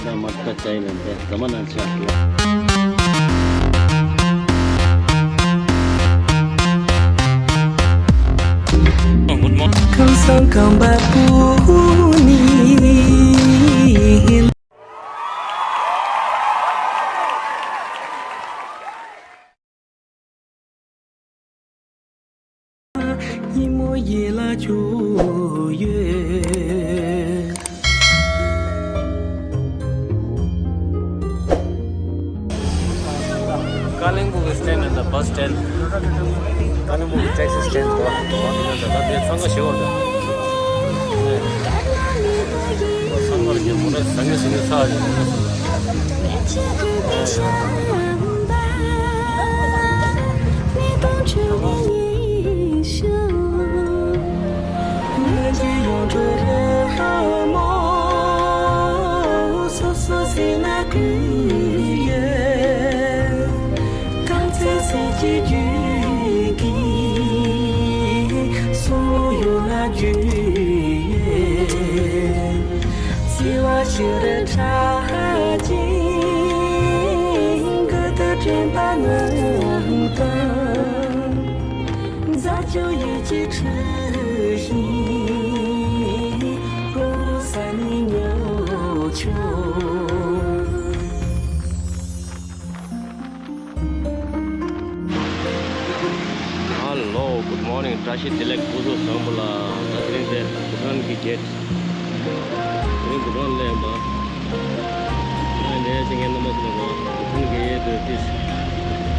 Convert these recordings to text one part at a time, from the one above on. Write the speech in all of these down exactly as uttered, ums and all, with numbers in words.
ད་མ་ལྟ་ཅའི་ལན་ཏེ་ཟ་མ་ན་ཆ། ཉིན་མོ་ཡིད་ལ་བཅུག་ཡོད། ཀ་ལིང་པུ་གི་སི་ཊེན་ཌི་ཨེན་ཌི་བྷ་སི་སི་ཊེན་ཌི། ཀ་ལིང་པུ་གི་ཊེག་སི་སི་ཊེན་ཌི་དང་། ད་དེ་ཚང་མ་ཞེ་བོ་འདུག་ཚང་མར་ཉིན་མོ་ནས་བཟང་ངན་ཟིན་ནས་ཚར་ཡོད། Hello, good morning. བཀྲ་ཤིས་བདེ་ལེགས། སྐུ་གཟུགས་བཟང་པོ་ལགས། ད་དེ་རིང་དེ་བྷུ་ཊཱན་གྱི་གེ་ཊི། དེ་རིང་བྷུ་ཊཱན་སླེབས་པ། ང་ལས་ཅི་ངའི་རྣམ་པ་ཚོ་ལ་བྷུ་ཊཱན་གྱི་ཡེ་དེ་ཏིས་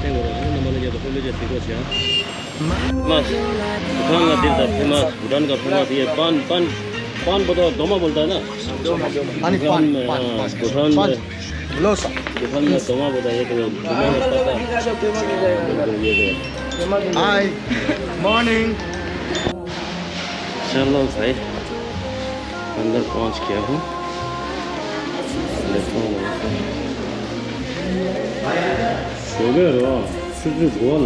བསྟན་དགོས་རོགས། ཨ་ནི་རྣམ་པ་ལ་ཉེ་བ་ཧུ་ལུ་ཅེ་སི་གོ་ཆེ། ཕེ་མ་སི། བྷུ་ཊཱན་ལ་དེ་ད་ཕེ་མ་སི། བྷུ་ཊཱན་ག་ཕེ་མ་སི་ཡེ་པན་པན་པན་པོ་ད་དོ་མ་བོལ་ད་ན། ཨ་ནི་པན་པན་པན་བྷུ་ཊཱན་ལ། Hello, sir. Hi, morning. चलो भाई, अंदर पहुंच गया हूँ। देखो, देखो। ཞོགས་ཀས་རེད་བ། ཆུ་ཚོད་དགུ་པ་ལ།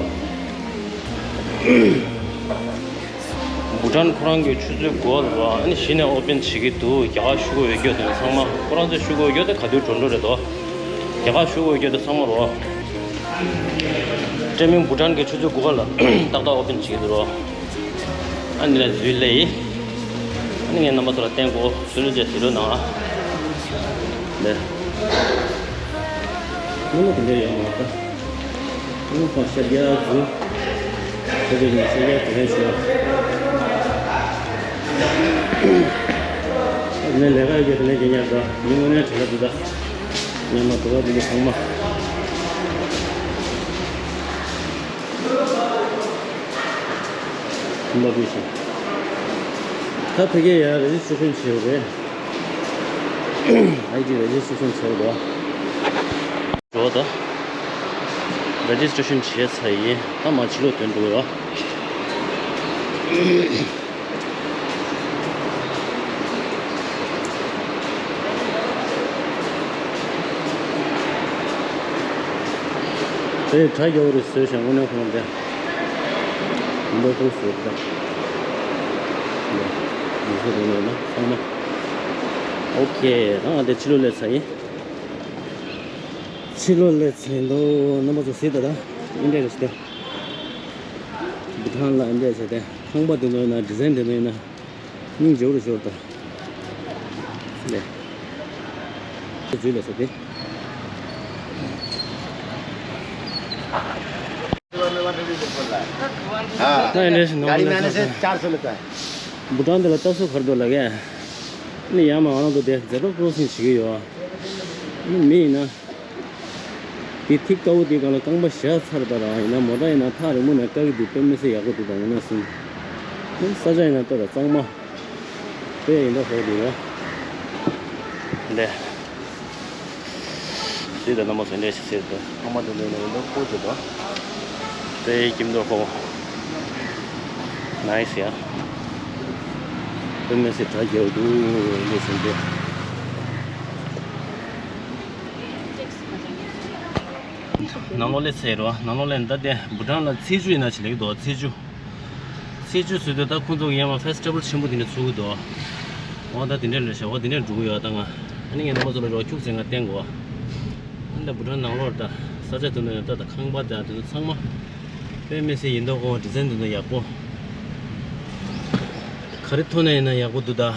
བྷུ་ཊཱན་ཁོ་རང་གི་ཆུ་ཚོད་དགུ་པ་ལ་རེད་བ། ཨ་ནི་གཞི་ནས་ཨོ་པན་བྱེད་ཀྱི་འདུག་རྒྱ་གར་ཤོག་གུ་ཡོད་རྒྱུ་དེ་ཚང་མ་ཁོ་རང་ཚོས་ཤོག་གུ་ཡོད་རྒྱུ་དེ་ག་དུས་འགྲོ་འགྲོ་རེད་དོ། རྒྱ་གར་ཤོག་གུ་ཡོད་རྒྱུ་དེ་ཚང་མ་རེད་བ། ཊའི་མིང་བྷུ་ཊཱན་གི་ཆུ་ཚོད་དགུ་པ་ལ་ཏག་ཏག་ཨོ་པན་བྱེད་ཀྱི་འདུག་རེད་བ། ཨ་ནི་ལ་འཛུལ་ལེ་ཡིན། ཨ་ནི་ངས་རྣམ་པ་ཚོ་ལ་བསྟན་གོ། སུ་ལུ་ཅེ་ཟི་ལུ་ནང་ཨ། ལེ། ངོ་མ་དེ་འདྲ་ཡོད་མ་རེད་ད། ཨོ་ཁ་ཤར་རྒྱག་འཛུལ། ཁ་ཅིག་ནས་ཤར་རྒྱག་དེ་ནས་ཤོར། ཨ་ནི་ལས་ཀ་ཡོད་དེ་ནས་རྒྱག་ཉར་ད། མི་དངོས་གནས་བྲེལ་བ་འདུག་ད། ཉི་མ་དུ་བ་དེ་ཚང་མ། ཁོམ་པ་སྤོས་ཤིང་། ད་ཕ་གིར་ཡར་རེ་ཇི་སི་ཊེ་ཤན་བྱེད་དགོས་རེད། ཨའི་ཌི་རེ་ཇི་སི་ཊེ་ཤན་བྱེད་དགོས། འགྲོ་ད། རེ་ཇི་སི་ཊེ་ཤན་བྱས་ཚར་ཡིན། ད་མར་ཕྱི་ལོགས་ཐོན་འགྲོ་གི་ཡོད། དེ་གྲ་རྒྱས་པོ་རེད་བཟོས་ཤག་དངོས་གནས་ཁོང་དེ། འདི་ཁོ་བཟོས་ད། འདི་ཚོ་དེ་ནས་ན་ཚང་མ། ཨོ་ཁེ། ད་ང་དེ་ཕྱི་ལོགས་སླེབས་ཚར་ཡིན། ཕྱི་ལོགས་སླེབས་ཚར་ཡིན་འདུག་རྣམ་པ་ཚོ་གཟིགས་ད་ད། ཨིན་ཌི་ཡ་རེད་ཟེར་ཏེ། བྷུ་ཊཱན་ལ་ཨིན་ཌི་ཡ་ཟེར་ཏེ། ཁང་པ་དེ་ཚོ་ཡིན་ན་ཌི་ཛའིན་དེ་ཚོ་ཡིན་ན། སྙིང་རྗེ་པོ་རུ་ཤོར་ད། ལེ། དེ་ཚོ་ལ་ཟེར་ཏེ། हाँ, ད་ཨིན་ཌི་ཡ་ནང་ལ་गाड़ी में आने से चार सौ लेता है। བྷུ་ཊཱན་དེ་ལ་ལྟ་སྲོལ་ག་རེ་འདུག་ལབ་ཀྱི། ཨ་ནི་ཡར་མར་ང་རང་ཚོ་དེ་མཛེས་ལྡོག་ཀྲོ་སིང་བྱེད་ཀྱི་ཡོད། ཨ་ནི་མི་ཡིན་ན། དེ་ཐིག་དཀར་པོ་དེའི་སྒང་ལ་རྐང་པ་བཞག་ཚར་ད་རང་ཡིན་ན་མོ་ཊ་ཡིན་ན་ཐག་རིང་པོ་ནས་བཀག་གི་འདུག་དཔེ་མི་སྲིད་ཡག་པོ་འདུག་ད་ངོ་མ་ཟིན། ཨ་ནི་ས་ཆ་ཡིན་ན་ལྟོས་ད་གཙང་མ། དཔེ་ཡིན་ད་ཧོ་དེ་ཡོད། འདི། སྲིད་དང་རྣམ་པ་ཚོ་འདྲེས་སེ་སྲིད་དང་ཨ་མ་དེ་འདྲ་ནས་འདུག་ཁོ་ཚོ་དང་། དེ་ཀྱིམ་དུ་ཧོ། ནའིས་ཡ། དཔེ་མི་སྲིད་གྲ་རྒྱས་འདུག་འདྲེས་སེ་འདི། ནང་ལོགས་སླེབས་ཚར་རོ། ནང་ལོགས་སླེབས་ད་དེ་བྷུ་ཊཱན་ལ་ཚེས་བཅུ་ཡིན་ན་ཅི་ལེགས་འདུག་ཚེས་བཅུ། ཚེས་བཅུ་ཟེར་དུས་ད་ཁོང་ཚོ་གི་ཡན་ལ་ཕེ་སི་ཊི་བལ་ཆེན་པོ་དེ་འདྲ་ཚུགས་ཀྱི་འདུག་འོ་ད་དེ་འདྲ་ལས་བྱ་བ་དེ་འདྲ་འགྲོ་གི་ཡོད་ད་ང་། ཨ་ནི་ངས་རྣམ་པ་ཚོ་ལ་རོགས་ཁྱུག་ཟེར་ང་བསྟན་དགོས། ཨ་ནི་ད་བུ་ཊན་ནང་ལོགས་ད་ས་ཆ་དེ་ཚོ་ཡང་ད་ད་ཁང་པ་དང་དེ་ཚོ་ཚང་མ་དཔེ་མི་སྲིད་ཡིན་མདོག་ཁོང་ཌི་ཛའིན་དེ་ཚོ་ཡག་པོ། ག་རེ་ཐོག་ནས་ཡིན་ན་ཡག་པོ་འདུག་ད་ཨ་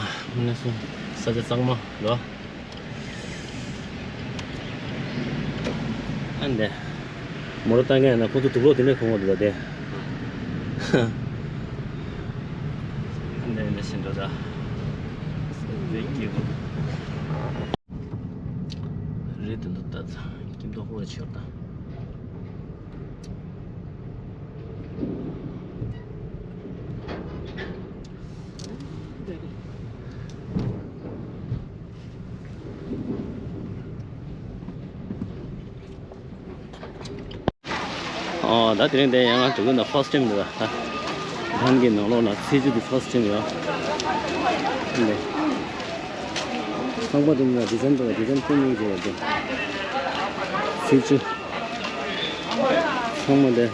ནི་སོང་ས་ཆ་གཙང་མ་ལོ། ཨ་འདི། མོ་རོ་བཏང་མཁན་ཡིན་ན་ཁོ་ཚོ་དུག་ལོག་དེ་འདྲས་གོན་དགོས་འདུག་ད་དེ། ཨ་འདི་འདི་བཞིན་འགྲོ་ད། རེད་ཀྱི། རེད་དེ་འདུག་ད་ཚ་སྐྱིད་མདོག་ཁོ་ར་ཆེ་བ་ད། ཨོ་ད་དེ་རིང་དེ་ཡང་ང་འགྲོ་གི་ན་ཕར་སི་ཊེམ་རེད་ད། ད་ཁང་གི་ནང་ལོགས་ན་ཚེས་བཅུ་དེ་ཕར་སི་ཊེམ་ཡོད། འདི་ཚང་པ་དེ་ན་ཌི་ཛའིན་དང་ཌི་ཛའིན་ཀུན་སྙིང་རྗེ་ཡོད་དེ། ཚེས་བཅུ། ཚང་མ་དེ།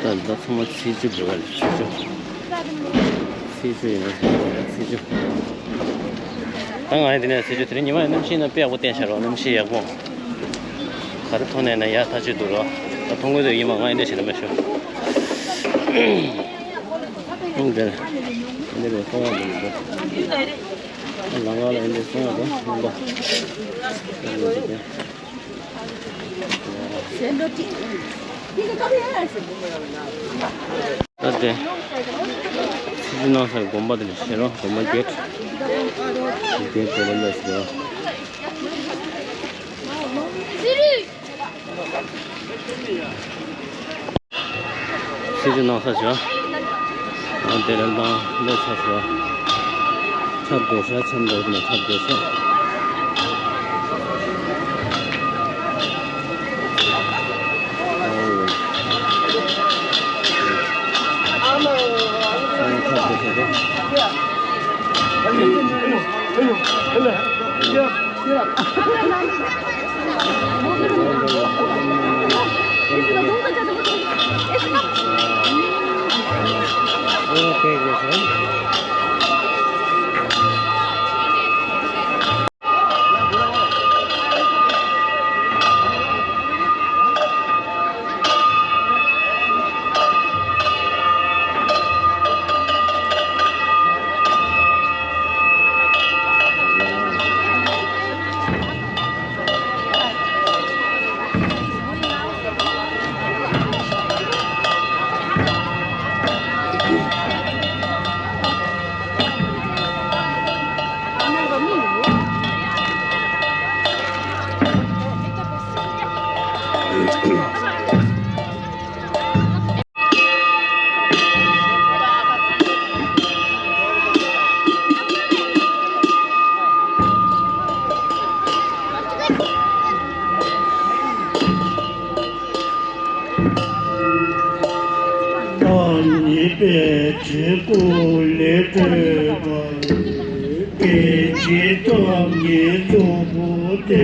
ད་ད་ཚང་མ་ཚེས་བཅུ་འགྲོ་བ་རེད། ཚེས་བཅུ། ཚེས་བཅུ་ཡིན་ན་ཚེས་བཅུ། ད་ང་ཡི་དེ་ནས་ཚེས་བཅུ་དེ་རིང་ཉི་མ་ཡི་གནམ་གཤིས་ན་དཔེ་ཡག་པོ་བསྟན་ཤག་རོགས། གནམ་གཤིས་ཡག་པོ། ག་རེ་ཐོག་ནས་ན་ཡག་ཐག་ཆོད་འདུག་རོགས། ད་མཐོང་གི་འདུག་ཡིན་མ་ང་ཡི་འདྲ་བྱེད་ན་མི་ཤོག་ཨང་དེ་འདི་རེད། གསང་བ་འདི་འདུག་ལམ་ཁ་ལ་ཡིན་དེ་གསང་བ་དང་རྣམ་པ། ད་དེ། ཚེས་བཅུ་གནང་སའི་དགོན་པ་དེ་ལ་ཤེས་རོགས། དགོན་པ་གེ་ཊི། གེ་ཊི་དེ་ལ་སླེབས་སོང་། ཚེས་བཅུ་གནང་ས་བྱོས། ཨ་དེ་ལ་ལྟ་སླེབས་ཚར་སོང་། ཁྲབ་རྒྱག་ས། ཁྲབ་རྒྱག་ས། ཨོ། ཁྲབ་རྒྱག་ས་རེད། བདག་ཉིད་པའི་དྲིན་སྐུ་ལས་སྤྲོས་པ། སྐད་ཅིག་ཐོག་གི་གཙོ་བོ་སྟེ།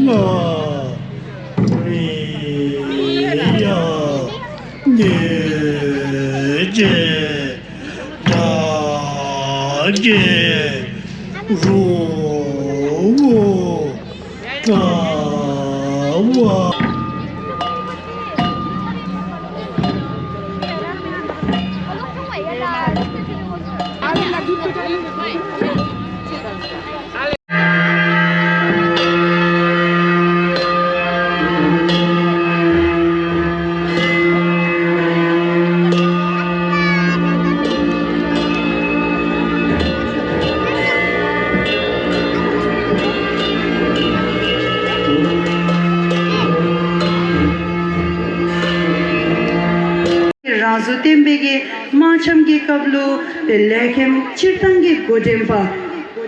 ང་རི་ཡ་ཉེ་ཅེ་དྲ་རྒྱས་རུ་བོ་དྲ་བ། རང་བཟོ་བསྟན་པའི་གི་དམག་འཆམ་གྱི་སྐབས་ལུ་དེ་ལས་མཁན་སྤྱིར་བཏང་གི་འགོ་འདྲེན་པ།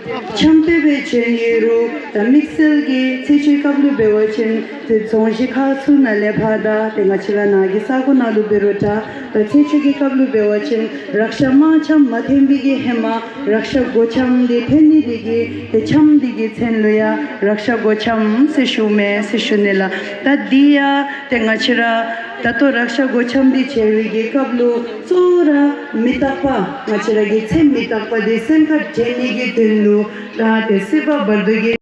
འཆམ་སྟོན་པའི་བྱོན་ཡུལ་རུ་ད་དམིགས་བསལ་གྱི་ཚེས་བཅུའི་སྐབས་ལུ་འབད་བ་ཅིན་དེ་རྫོང་གཞིས་ཁག་ཚུ་ནང་ལས་ཕར་ད་དེ་ང་བཅས་ར་ནང་གི་ས་གོ་ནང་ལུ་འབད་རུང་ད་ད་ཚེས་བཅུ་གི་སྐབས་ལུ་འབད་བ་ཅིན་རཀྵ་མ་འཆམ་མ་འཐེན་པའི་གི་ཧེ་མ་རཀྵ་སྒོ་འཆམ་འདི་འཐེན་ནི་དེ་གིས་དེ་འཆམ་འདི་གི་མཚན་ལུ་ཡང་རཀྵ་སྒོ་འཆམ་ཟེར་ཞུཝ་མས་ཟེར་ཞུ་ནི་ལགས། ད་འདི་ཡང་དེ་ང་བཅས་ར་ད་ལྟོ་རཀྵ་སྒོ་འཆམ་འདི་བྱ་བའི་གི་སྐབས་ལུ་གཙོ་བོ་ར་མི་རྟག་པ་ང་བཅས་ར་གི་ཚེ་མི་རྟག་པ་འདི་སེམས་ཁར་དྲན་ནི་གི་དོན་ལུ་ད་དེ་སྲིད་པ་བར་དོ་གི།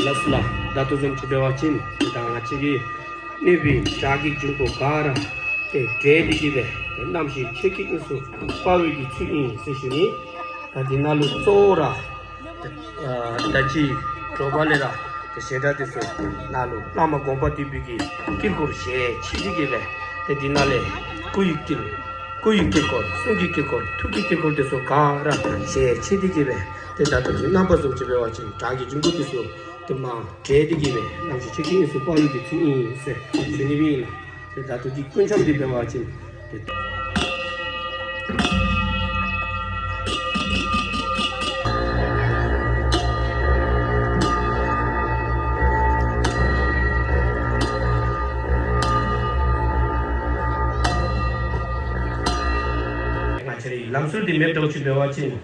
ལགས་སོ་ལགས། ད་ལྟོ་བཟུམ་ཅིག་འབད་བ་ཅིན་ད་ང་བཅས་ཀྱི་གནོད་པའི་དགྲ་གི་འབྱུང་པོ་ག་ར་དེ་བསྒྲལ་ཏེ་གི་སྦེ་དེ་རྣམ་ཤེས་ཆོས་ཀྱི་དབྱིངས་སུ་སྤར་བའི་གི་ཚུལ་ཨིན་ཟེར་ཞུ་ནི། ད་འདི་ནང་ལུ་གཙོ་བོ་ར་ཨ་ད་ཅི་དྲོ་པ་ལས་ར་དེ་ཞལ་གྲངས་དེ་ཚུ་ནང་ལུ་བླ་མ་དགོངས་པ་འདུས་པའི་གི་དཀྱིལ་འཁོར་ཞལ་ཕྱེ་སྟེ་གི་སྦེ་དེ་འདི་ནང་ལས་སྐུ་ཡི་དཀྱིལ་སྐུ་ཡི་དཀྱིལ་འཁོར་གསུང་གི་དཀྱིལ་འཁོར་ཐུགས་ཀྱི་དཀྱིལ་འཁོར་དེ་ཚུ་ག་ར་ཞལ་ཕྱེ་སྟེ་གི་སྦེ་དེ་ད་ལྟོ་གི་རྣམ་པ་བཟུམ་ཅིག་འབད་བ་ཅིན་དགྲ་གི་འབྱུང་པོ་དེ་ཚུ་དེ་མར་བསྒྲལ་ཏེ་གི་སྦེ་རྣམ་ཤེས་ཆོས་ཀྱི་དབྱིངས་སུ་སྤར་བའི་གི་ཚུལ་ཨིན་ཟེར་ཞུ་ནི་ཨིན་ལགས། དེ་ད་ལྟོ་འདི་སྐུ་འཆམ་འདི་འབད་བ་ཅིན་དེ། ང་བཅས་རའི་ལམ་སྲོལ་འདི་མེདཔ་འདྲཝ་ཅིག་འབད་བ་ཅིན།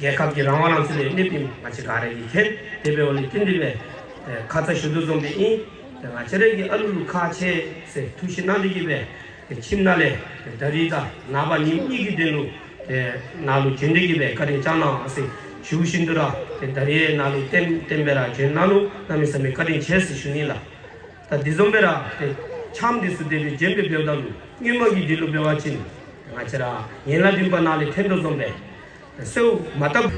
རྒྱལ་ཁབ་ཀྱི་རང་དབང་ལམ་སྲོལ་ལས་གནོད་པའི་ང་བཅས་ག་ར་གིས་མཁྱེན། དེ་འབདཝ་ལས་བརྟེན་ཏེ་སྦེ་ཁ་ཙ་ཞུ་དོ་བཟུམ་སྦེ་ཨིན། ང་བཅས་ར་གི་ཨ་ལུ་ལུ་ཁག་ཆེ་ཟེར་ཐུགས་ཞིབ་གནང་སྟེ་གི་སྦེ་ཁྱིམ་ནང་ལས་ད་རིས་དང་ནངས་པ་ཉིནམ་གཉིས་ཀྱི་དོན་ལུ་ནང་ལུ་བྱོན་ཏེ་གི་སྦེ་བཀའ་དྲིན་བསྐྱང་གནང་ཟེར་ཞུ་བཞིན་དུ་ར་ད་རིས་ནང་ལུ་བརྟན་བརྟན་སྦེ་ར་བྱོན་གནང་ནུག། གནམ་མེད་ས་མེད་བཀའ་དྲིན་ཆེ་ཟེར་ཞུ་ནི་ལགས། ད་འདི་བཟུམ་སྦེ་ར་འཆམ་འདི་ཚུ་དེ་སྦེ་བྱོན་སྦེ་འབདཝ་ད་ལུ་སྔོན་མ་གི་འདི་ལུ་འབད་བ་ཅིན་ང་བཅས་ར་ཡན་ལག་བདུན་པ་ནང་ལས་ཐོན་དོ་བཟུམ་སྦེ་གསོལཝ་མ་བཏབ།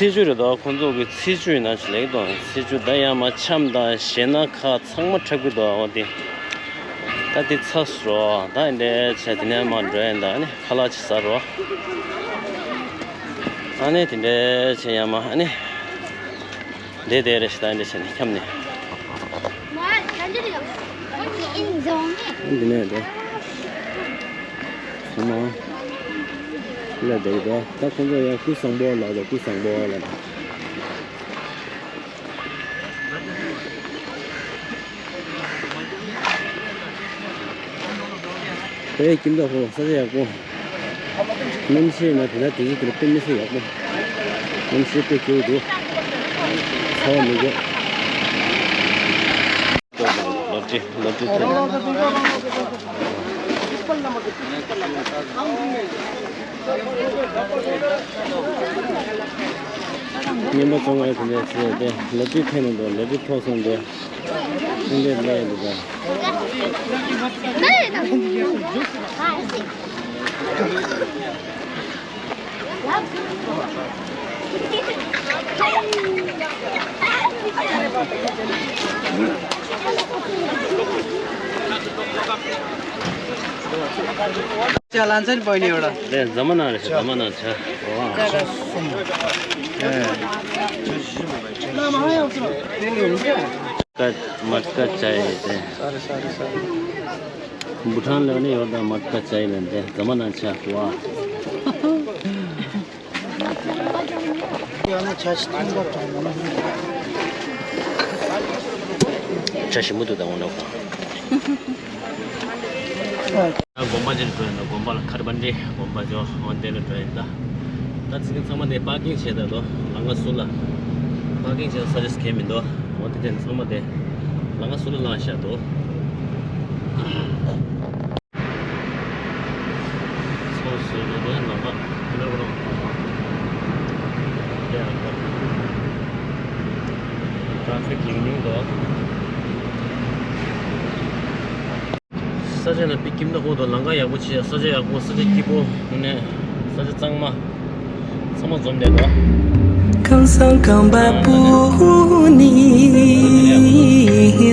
ཚེས་བཅུ་རེད་དོ། ཁོང་ཚོ་གི་ཚེས་བཅུ་ཡིན་ན་ཅི་ལེགས་དང་། ཚེས་བཅུ་ད་ཡང་མ་འཆམ་དང་གཞས་སྣ་ཁ་ཚང་མ་འཁྲབ་གི་འདུག་འོ་དེ་ད་དེ་ཚར་སོང་། ད་འདི་འདྲ་བྱས་དེ་ནས་མ་འགྲོ་ཡིན། ད་ཨ་ནི་ཁ་ལག་ཅིག་ཟ་རོགས། ཨ་ནི་དེ་འདྲ་བྱས་ཡང་མ་ཨ་ནི། དེ་དེ་རེ་ཞིག་ད་འདི་བྱས་ནས་འཁྱམ་ནས། འདི་ནས་དེ། ཚང་མ་ལ་དེ་གི་དོ། ད་ཁོང་ཚོ་ཡང་སྐུ་བཟང་པོ་ལ་དོ། སྐུ་བཟང་པོ་ལ་དོ། དེ་ཁྱིམ་བདག་ཁོང་ས་ཆ་ཡག་པོ། གནམ་གཤིས་ན་དེ་ན་དེ་ཚོ་དེ་ལ་དཔེ་མི་སྲིད་ཡག་པོ། གནམ་གཤིས་དཔེ་སྐྱིད་འདུག་ཚ་བ་མི་དགོས། ལོ་ཏི་ལོ་ཏི་ཚོ། རྔན་པ་བཙོང་བའི་དེ་འདྲ་བྱས་ཏེ་ལོ་ཏི་འཐེན་ནས་འདུག་ལོ་ཏི་ཐོག་སོང་སྟེ། ཨིན་ཇི་ལས་འདུག་ག་ཅ་ལག་ཚན་པོ་ནི་ཡོད་ལ། ལས་ཟ་མ་ན་རེ་ཟ་མ་ན་ཆ། ཀ་མ་ཀ་ཅ་ཡེ་ཏེ། བུ་ཁྲང་ལ་ནི་ཡོད་ད་མ་ཀ་ཅ་ཡེ་ལན་ཏེ་ཟ་མ་ན་ཆ་བ། ཇ་ཞིམ་པོ་འདུག་ད་འོ་ན་གོ། དགོན་པ་ཅིག་འགྲོ་ཡིན་ད། དགོན་པ་ལ་ཁར་བན་ཌི་དགོན་པ་ཅོ་འོ་དེ་ལ་འགྲོ་ཡིན་ད། ད་ཚིག་ཚང་མ་དེ་པར་ཀིང་བྱས་ད་དོ། ལམ་ཁ་ཟུར་ལ་པར་ཀིང་བྱས་ས་ཆ་གང་མི་འདུག་འོ་དེ་དེ་ཚང་མ་དེ་ལམ་ཁ་ཟུར་ལ་བླངས་བཞག་འདུག་ཚོ་བཟོས་ནས་དེ་ནང་པ་ཁ་ལོ་རོ། དེ་ཡང་ད་ཏྲ་ཕིག་ཉུང་ཉུང་འདུག་ས་ཆ་ནང་པི་ཀིམ་ད་ཧོ་དང་ལམ་ཁ་ཡག་པོ་བྱས། ས་ཆ་ཡག་པོ། ས་ཆ་སྐྱིད་པོ། དངོས་གནས་ས་ཆ་གཙང་མ། ཚང་མ་འཛོམས་བསྡད་འདུག་ཁང་བཟང་ཁང་པ་པོ་ནི་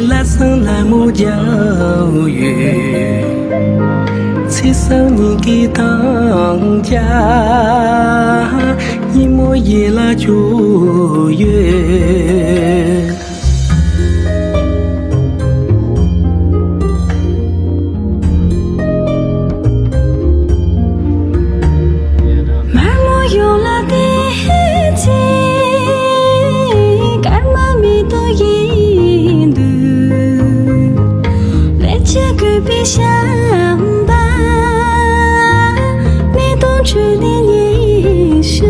ལྷ་བཟང་ལྷ་མོ་རྒྱལ་ཡོད། ཚེས་བཟང་ཉིན་གྱི་དང་རྒྱ་ཉིན་མོ་ཡིད་ལ་འཇུག་ཡོད། མར་མོ་ཡོ་ལ་དེ་ཚེ་སྐར་མ་མེ་ཏོག་ཡིན་དུས། 想吧，每冬春的英雄。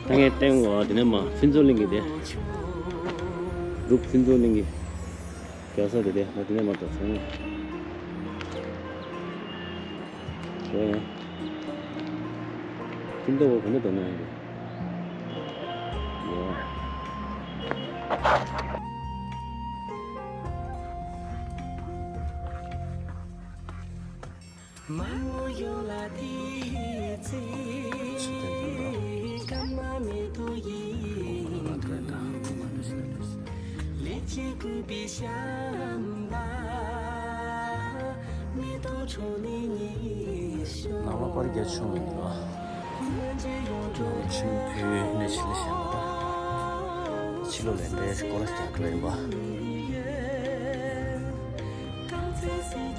ད་ངས་བསྟན་གོ། དེ་ནས་མ་ཕུན་ཚོགས་གླིང་གི་དེ། འབྲུག་ཕུན་ཚོགས་གླིང་གི་རྒྱལ་ས་དེ་དེ་ང་དེ་ནས་མ་ད་ཚང་མ། འོ་ཡ། ཁྱིམ་ཐོག་ག་འདྲ་འདུག་ན་ཡང་འདུག་ཡ། མ་འོངས་ཡོང་ལ་དེ་ཚེ་སྐར་མ་མེ་ཏོག་ཡིན། ལས་ཀྱི་བསྐུལ་པའི་བྱམས་པ། མེ་ཏོག་ཁྲོད་ནས་ཉིད་ཤོག་ནང་ལ་པར་རྒྱག་ཆོག་མི་འདུག་ཨ། ཁྲིམས་ཕུད་ནས་ཕྱི་ལ་བཞེངས་པ་དང་། ཕྱི་ལོགས་ལས་འབྲས་སྐོར་ར་རྒྱག་འགྲོ་ཡིན་པ།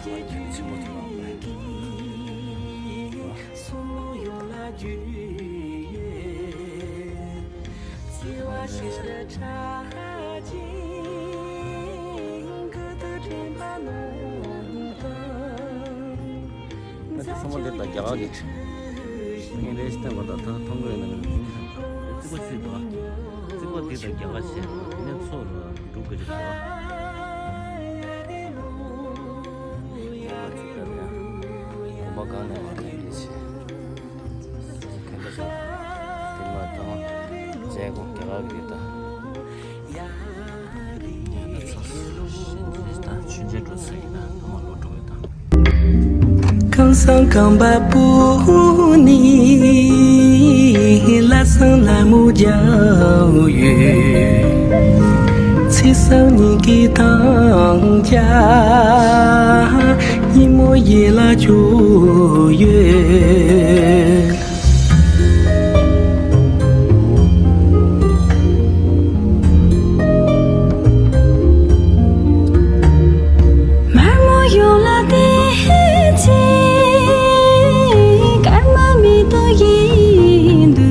ཁྱོད་ཆེན་པོ་ཐུབ་པ་མ་ཡིན། ང་ཚོ་ཚང་མ་འདིར་དང་རྒྱ་གར་གྱི་ངས་རེ་ཞིག་བསྟན་པ་དང་ད་མཐོང་གི་ཡོད་ན་མིན་རྩིག་པ་ཚིག་དང་རྩིག་པ་འདི་དང་རྒྱ་གར་བཤད་ནས་ཚོགས་ལ་འགྲོ་དགོས་ཀྱི་རེད་པ། དགོན་པ་གང་ནས་ཡང་དེ་འདྲ་བྱས། དེ་འདྲ་སོང་། དེ་མ་དང་མཛད་སྒོ་རྒྱ་གར་གྱི་རེད་ད། ཡང་ན་ཚོགས་གཞན་ཞིག་དང་མཆོད་མཇལ་འགྲོ་ས་ཡིན་ན་ཐོག་མ་ལོག་འགྲོ་གི་དང་། ཁམས་སངས་གངས་པ་སྤུ་ནས་ལྷ་བཟང་ལྷ་མོ་རྒྱལ་ཡོད། ཚེས་བཟང་ཉིན་དཀྱིལ་དང་རྒྱ། ཉིན་མོ་ཡིད་ལ་འཇུག་ཡོད། མ་འོངས་ཡོང་ལ་དེ་ཚེ་སྐར་མ་མེ་ཏོག་ཡིན་དུས།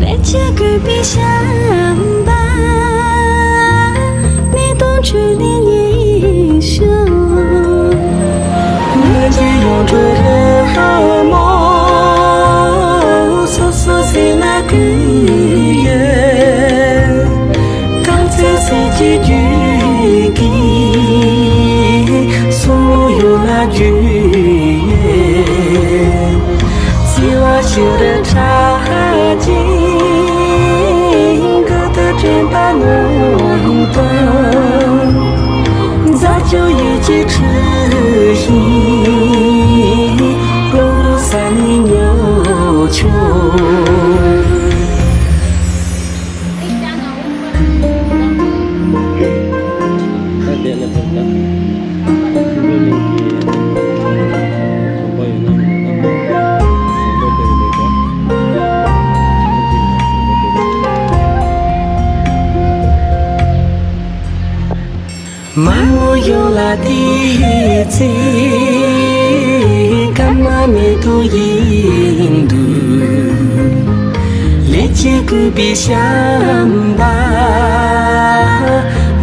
ལས་ཀྱི་བསྐུལ་པའི་བྱམས་པ། མེ་ཏོག་ཁྲོད་ནས་ཉིད་ཤོག་ངོས་འཛིན་ཡོང་འགྲོ་རེ་ཧ་མོ། སོ་སོ་ཟིན་ན་ཀུན་ཡོད། རྐང་རྩེད་ཟིན་གྱི་རྒྱུད་ཀྱི། སོ་མོ་ཡོད་ལ་རྒྱུད་ཡོད། བརྩེ་བ་ཞིག་རེ་ཕྲ་ཅིང་། དགའ་སྟོན་དྲན་པ་ནོར་དང་། མཛའ་གཅུགས་ཡིད་ཀྱི་འཁྲུལ་ཞིང་། བློ་རུ་ས་ནས་ཉོ་ཆོག་མ་འོངས་ཡོང་ལ་དེ་ཚེ་སྐར་མ་མེ་ཏོག་ཡིན་དུས། ལས་ཀྱི་བསྐུལ་པའི་བྱམས་པ།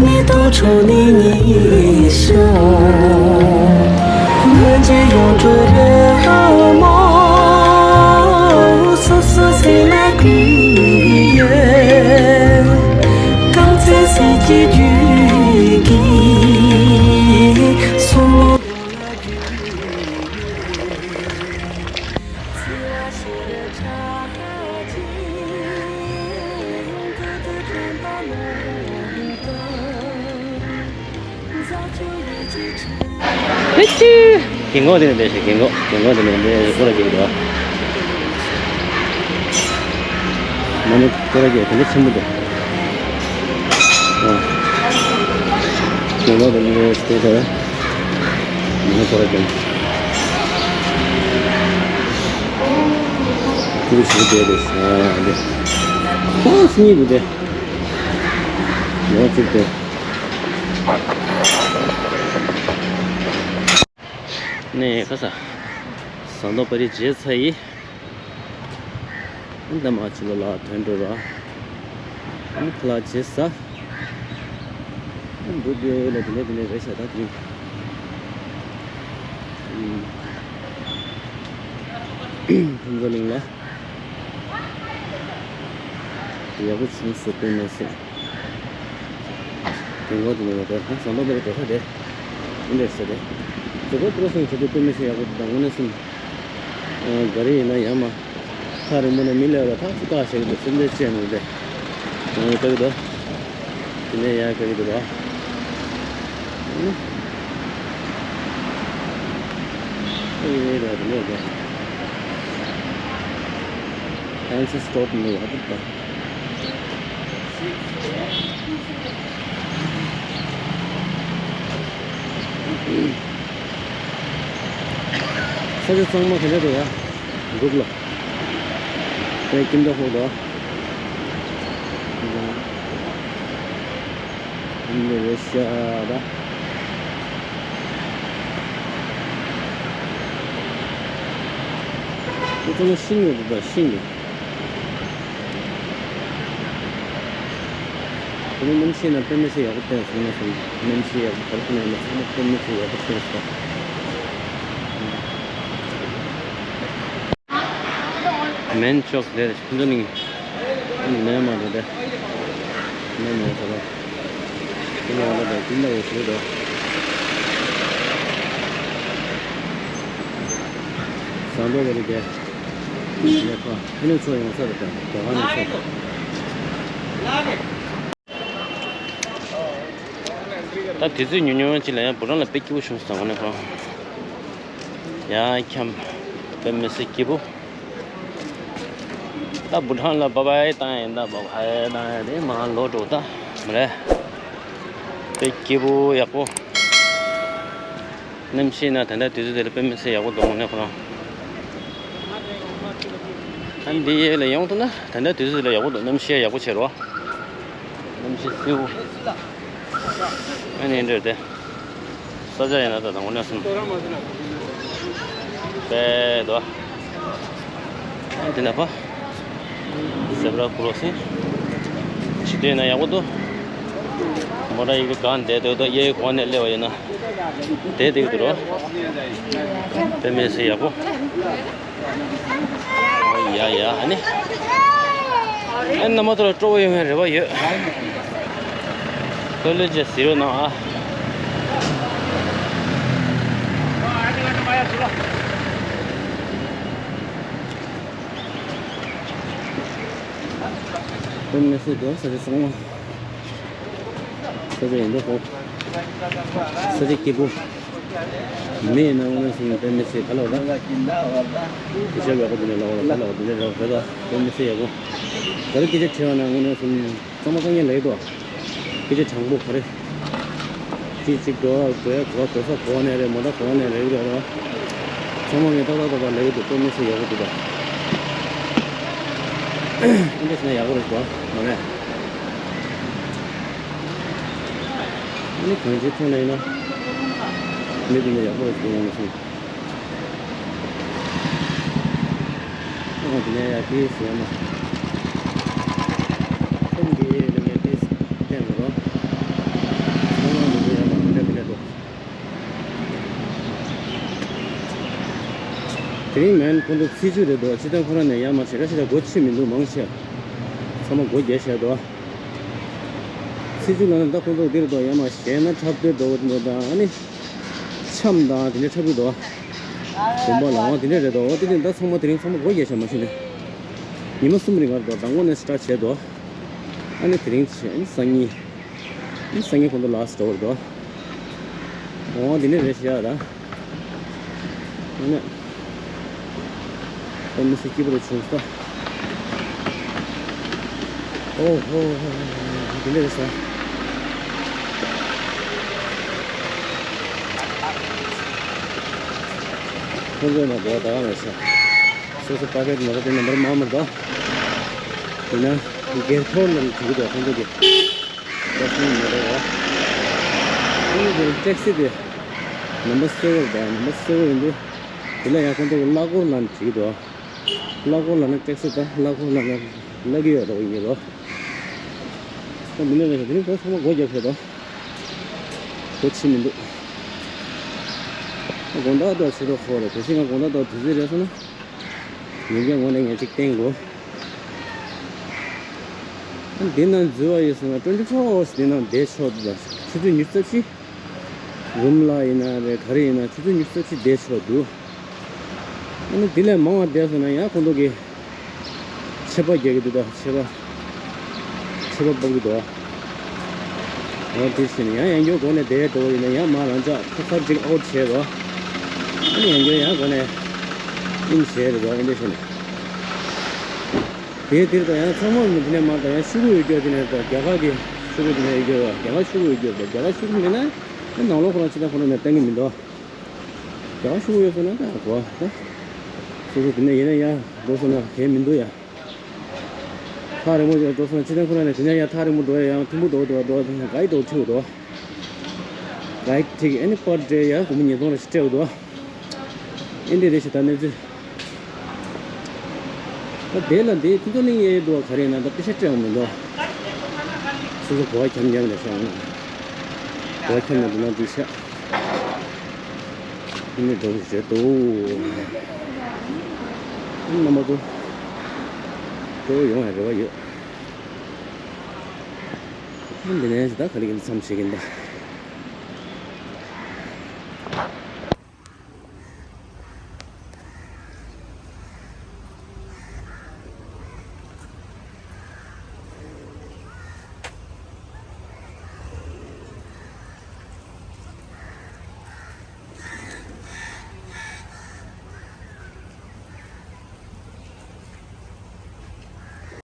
མེ་ཏོག་ཁྲོད་ནས་ཉིད་ཤོག་ངོས་འཛིན་ཡོང་འགྲོ་རེ་ཧ་མོ། སོ་སོ་ཟིན་ན་ཀུན་ཡོད། རྐང་རྩེད་ཟིན་གྱི་རྒྱུད་ཀྱི། སོ་མོ། ཨུ་ཅུ། རྒན་གོག་དེ་ནས་འདས་ཤིག་རྒན་གོག་རྒན་གོག་དེ་ནས་འདས་ཤིག་སྐོར་ར་རྒྱག་གི་འདུག་མ་ཎི་སྐོར་ར་རྒྱག་དེ་འདྲ་ཆེན་པོ་འདུག་ཨོ། ང་ལ་དེ་འདྲའི་སྟེགས་དེ་ང་ཐོར་ཀྱང་ཅི་ཞིག་བསྡད་དེ་ས་འདི་ཁོང་སྙིང་དུ་དེ་ཡོང་ཅིག་དེ་ནས་ཁ་ས་ཟངས་མདོག་དཔལ་རི་མཇལ་ཚར་ཡི། ཨ་ནི་ད་མ་ཕྱི་ལོགས་ལ་ཐོན་འགྲོ་ར། ཨ་ནི་ཁ་ལག་བྱེད་ས། ཨ་ནི་འདུག་དེ་ལ་དེ་ནས་དེ་ནས་རེད་ཤག་ད་དེ་རིང་། ཨུམ། ཕུན་ཚོགས་གླིང་ལ། ཡག་པོ་བྱུང་སོང་དཔེ་མི་སྲིད། དེ་འགོ་དེ་ནས་ཡོད་དེ་ཧང་སང་ལོ་བེར་དེ་ཁ་དེ། ཨིན་དེ་ས་དེ། ཙོ་གོ་ཀྲོ་སིང་བྱེད་དུས་དཔེ་མི་སྲིད་ཡག་པོ་འདུག་ད་དངོས་གནས་སེམས། ཨ། ག་རེ་ཡིན་ན་ཡང་མ། ཐག་རིང་པོ་ནས་མི་སླེབས་ལ་ཐག་ཚུ་བཀག་བཞག་གི་འདུག་སེམས་ཁྲལ་བྱས་མི་འདུག་སྟེ། ཨ། ལྟ་གི་འདུག་དེ་ནས་ཡར་བཀག་གི་འདུག་ར། ཨེ་ར་དེ་ནས་དེ། ཧན་སི་སི་ཊོབ་ནས་ཡར་བཀག་ད། ས་ཆ་གཙང་མ་ག་འདྲ་འདུག་ཡ། འདུག་ལ། དེ་ཁྱིམ་བདག་ཕོག་འདུག་ཨིན་རེད་ཤག་ད། དེ་ཚང་མ་ཤིང་ཡོད་འདུག་ད་ཤིང་གི། དེ་ནས་གནམ་གཤིས་ན་དཔེ་མི་སྲིད་ཡག་པོ་བསྟན་སོང་ན་སོང་། གནམ་གཤིས་ཡག་པོ་ག་རེ་ཁོ་ན་ཡིན་ན་ཚང་མ་དཔེ་མི་སྲིད་ཡག་པོ་བསྟན་སོང་། མེན་ཅོག་དེ་ཕུན་ཚོགས་གླིང་། མེན་མ་རེད་དེ། མེན་མ་རེད་དེ། དེ་ནས་ང་ལ་དེ་ཀུན་ལ་འོ་ཞེས་དེ། ཟངས་མདོག་ག་རེ་དེ། ལས་ཁ་ཕ་ནས་ཚོ་ཡོང་ས་རེད་དེ། དེ་ག་ནས་ཚོ། ད་དུས་ཚོད་ཉུང་ཉུང་ཅིག་ལ་ཡང་བུ་རང་ལ་དཔེ་སྐྱིད་པོ་བྱུང་སོང་ངོ་ནས་ཁོང་། ཡ་ཁྱམས་དཔེ་མི་སྲིད་སྐྱིད་པོ། ད་བུ་རང་ལ་བ་བའི་བཏང་ཡིན་ད་བ་བའི་བཏང་ཡིན་དེ་མ་ལོ་འགྲོ་ད་མ་རེད། དཔེ་སྐྱིད་པོ་ཡག་པོ། གནམ་གཤིས་ན་ད་ལྟ་དུས་ཚོད་དེ་ལ་དཔེ་མི་སྲིད་ཡག་པོ་འདུག་ངོ་ནས་ཁོ་རང་། ཨ་འདི་ཡས་ལ་ཡོང་ཐུབ་ན་ད་ལྟ་དུས་ཚོད་ལ་ཡག་པོ་འདུག་གནམ་གཤིས་ཡག་པོ་བྱེད་རོགས། གནམ་གཤིས་བསིལ་པོ། ཨ་ནི་འདྲ་དེ། ས་ཆ་ཡིན་ན་ད་དང་པོ་ནས་སོང་། པའི་དོ། ཨ་འདི་ན་པ། ཟེ་བྲ་ཀོ་རོ་སིང་། བྱེད་དུས་ན་ཡག་པོ་འདུག་མོ་ཊ་ཡིག་གང་བསྡད་འདུག་ད་གཡས་གོང་ནས་སླེབས་པ་ཡིན་ན། བསྡད་བསྡད་འདུག་རོ། དཔེ་མི་སྲིད་ཡག་པོ། ཡ་ཡ་ཨ་ནི། ཨ་ནི་མ་ཐོ་ལ་སྤྲོ་བོ་ཡོང་བའི་རེ་བ་ཡོད། ལྷོད་ལྷོད་ཅིག་གཟིགས་རོགས་གནང་ཨ། དཔེ་མི་སྲིད་འདུག་ས་ཆ་ཚང་མ། ས་ཆ་ཡིན་འདུག་ཧོ། ས་ཆ་སྐྱིད་པོ། མི་ཡིན་ན་དངོས་གནས་སེམས་དཔེ་མི་སྲིད་ག་ལ་བ་ད། དེ་ཤ་བ་ག་དེ་ནས་ལ་བ་ལ་ག་ལ་བ་དེ་འདྲ་ར་བ་ད་དཔེ་མི་སྲིད་ཡག་པོ། ག་རེ་སྐད་ཆ་དྲི་བ་ན་དངོས་གནས་སེམས་ཚང་མ་དཀའ་ངལ་ལས་འགྲོ། སྐད་ཆ་དྲང་པོ་ག་རེ། ཅི་ཅིག་འགྲོ་འགྲོ་ཡ་གོ་འགྲོ་ས་གོ་ནས་རེད་མོ་ཊ་གོ་ནས་རེད་རེད་ར། ཚང་མ་ངས་ཏག་ཏག་ཏག་ཏག་ལས་ཀྱི་འདུག་དཔེ་མི་སྲིད་ཡག་པོ་འདུག་ད། ཨིན་འདྲ་ཞིག་ན་ཡག་པོ་རེད་འགྲོ་མ་རེད། ཨ་ནི་གང་ཅིའི་ཐོག་ནས་ཡིན་ན། མི་དེ་འདྲ་ཡག་པོ་རེད་འདུག་ཡོང་སོང་། ཨ་དེ་ནས་ཡར་ཏོག་ཙམ་ཡར་མར། ཁོང་གིས་ལས་ངན་ཏོག་ཙམ་བསྟན་དགོས་རོགས། ཚང་མ་མི་འདུག་ཡར་མར་མི་འདྲ་མི་འདྲ་འདུག་དེ་རིང་མེན་ཁོང་ཚོ་ཚེས་བཅུ་རེད་འདུག་སྤྱིར་བཏང་ཁོ་རང་ནས་ཡར་མར་བྱེད་ཀ་ཞིག་ད་སྒོ་ཕྱེ་མི་འདུག་མང་ཆེ། ཚང་མ་སྒོ་བརྒྱབ་བཞག་འདུག་ཚེས་བཅུ་ལ་ནི་ད་ཁོང་ཚོ་འདིར་འདུག་ཡར་མར་བྱས་ན་འཁྲབ་སྟོན་འདྲ་བོ་དེ་འདྲ་དང་ཨ་ནི། འཆམ་དང་དེ་འདྲ་འཁྲབ་ཀྱི་འདུག་དགོན་པ་ལ་འོང་དེ་འདྲ་རེད་འདུག་འོ་དེ་དེ་ད་ཚང་མ་དེ་རིང་ཚང་མ་སྒོ་བརྒྱབ་བཞག་མ་གཞི་ནས། ཉི་མ་གསུམ་རིང་གར་འདུག་མདང་དགོང་ནས་སི་ཊར་ཊི་བྱས་འདུག་ཨ་ནི་དེ་རིང་བྱས་ཨ་ནི་སང་ཉིན། ཨ་ནི་སང་ཉིན་ཁོང་ཚོ་ལ་སི་ཊི་འགྲོ་བར་འདུག་འོ་དེ་འདྲ་རེད་ཤག་ད། ཨ་ནི། ཨ་མི་སི་སྐྱིད་པོ་རེ་བྱུང་ས། ཨོ་ཧོ་ཧོ་ཧོ་ཧོ་དེ་འདྲ་རེད་ས། ཁོང་ཚོའི་ནང་འགྲོ་བ་ད་ག་ནས་ཤག་སོ་སོ་པ་ཀེ་ཊི་མ་རེད་དེ་ནམ་བར་མང་མི་འདུག་ཡིན་ན་སྒེར་ཐོག་ལ་བྲིས་ཀྱི་འདུག་ཁོང་ཚོ་གི་ད་སོང་མ་རེད་བ། ཁོང་ཚོ་གི་ཊེག་སི་དེ་ནམ་བར་སེ་ཝར་དང་ནམ་བར་སེ་ཝར་ཡིན་དུས། དེ་ལ་ཡང་ཁོང་ཚོ་གི་གླ་འཁོར་ལ་བྲིས་ཀྱི་འདུག་གླ་འཁོར་ལ་ནི་ཊེག་སི་དང་གླ་འཁོར་ལ་ནི་གླ་གི་ཡོད་རོགས་ཡིན་རོགས། ད་མི་ནས་རེད་དེ་རིང་ད་ཚང་མ་སྒོ་རྒྱབ་ཤོག་དང་། སྒོ་ཕྱེ་མི་འདུག་དགོང་དག་ཏུ་ཕྱི་ལོགས་ཁོ་རེད། གལ་སྲིད་ང་དགོང་དག་ཏུ་དུས་ཚོད་རེད་སོང་ན། ཉིན་རྒྱང་ངོ་ནས་ངས་ཅིག་བསྟན་དགོས། འདི་ན་འཛུལ་བ་ཡོད་སོང་ན་ཊུ་ཝེན་ཊི་ཕོར་ཨ་ཝར་སི་འདི་ན་བསྡད་ཆོག་འདུག་ཆུ་ཚོད་ཉི་ཤུ་རྩ་བཞི། རུམ་ལ་ཡིན་ན་རེད་ག་རེ་ཡིན་ན་ཆུ་ཚོད་ཉི་ཤུ་རྩ་བཞི་བསྡད་ཆོག་འདུག་ཨ་ནི་དེ་ལས་མང་བ་བསྡད་སོང་ན་ཡང་ཁོང་ཚོ་གི་ཆད་པ་རྒྱག་གི་འདུག་ད་ཆད་པ་ཆད་པ་ཕོག་གི་འདུག་འོ་དེ་བཞིན་ཡང་ཡང་སྐྱར་སྒོ་ནས་བསྡད་འགྲོ་བ་ཡིན་ན་ཡང་མ་རང་ཅག་ཁ་ཁར་ཅིག་ཨའུ་ཊི་བྱས་རོགས། ཨ་ནི་ཡང་སྐྱར་ཡང་སྒོ་ནས་ཨིན་བྱས་རེད་རོགས་ཨིན་དེ་བཞིན། དེའི་དེར་ད་ཡང་ཚང་མ་མི་དེ་ནས་མ་ད་ཡང་ཤོག་གུ་ཡོད་རྒྱུ་དེ་ནས་ད་རྒྱ་གར་གི་ཤོག་གུ་དེ་ནས་ཡོད་རྒྱུ་རོགས་རྒྱ་གར་ཤོག་གུ་ཡོད་རྒྱུ་རོགས་རྒྱ་གར་ཤོག་གུ་མེད་ན་ནང་ལོགས་ཁོ་རང་ཕྱི་ད་ཁོ་རང་ནས་བཏང་གི་མི་འདུག་རྒྱ་གར་ཤོག་གུ་ཡོད་སོང་ན་ད་གོ་ད། སོ་སོ་དེ་ནས་ཡིན་ན་ཡང་འགྲོ་སོང་ན་གལ་མི་འདུག་ཡ། ཐག་རིང་མོ་ཅིག་འགྲོ་སོང་ན་ཕྱི་ནས་ཁོ་རང་ནས་དེ་ནས་ཡང་ཐག་རིང་མོ་འགྲོ་ཡ་ཡང་ཐུང་པོ་འགྲོ་འགྲོ་འགྲོ་ག་ཡི་འགྲོ་ཁྲིད་འགྲོ། ག་ཡི་ཁྲིད་ཨ་ནི་པར་སྤྲད་ཡ་སྒོར་མོ་ཉིས་སྟོང་ལ་ཞིག་སྤྲད་འགྲོ། ཨེ་འདྲ་རེད་ཤག་ད་གནས་ཚུལ། ད་དེ་ལ་འདི་ཕུན་ཚོགས་གླིང་གཡས་འདུག་བ་ག་རེ་ཡིན་ན་ད་པེ་ཤ་སྤྲད་འོང་མི་འདུག་སོ་སོ་གོ་བ་འཁྱམ་འཁྱམ་རེད་ཤག་གོ་བ་འཁྱམ་ནས་འདུག་ན་འགྲིག་ཤག་ཨེ་འདྲ་འགྲོ་གི་རེད་འདུག་རྣམ་པ་ཚོ་སྤྲོ་བོ་ཡོང་ཡ་རེ་བ་ཡོད། འདི་ནས་ད་ག་རེ་གི་མཚམས་བྱེད་ཀྱིན་ད།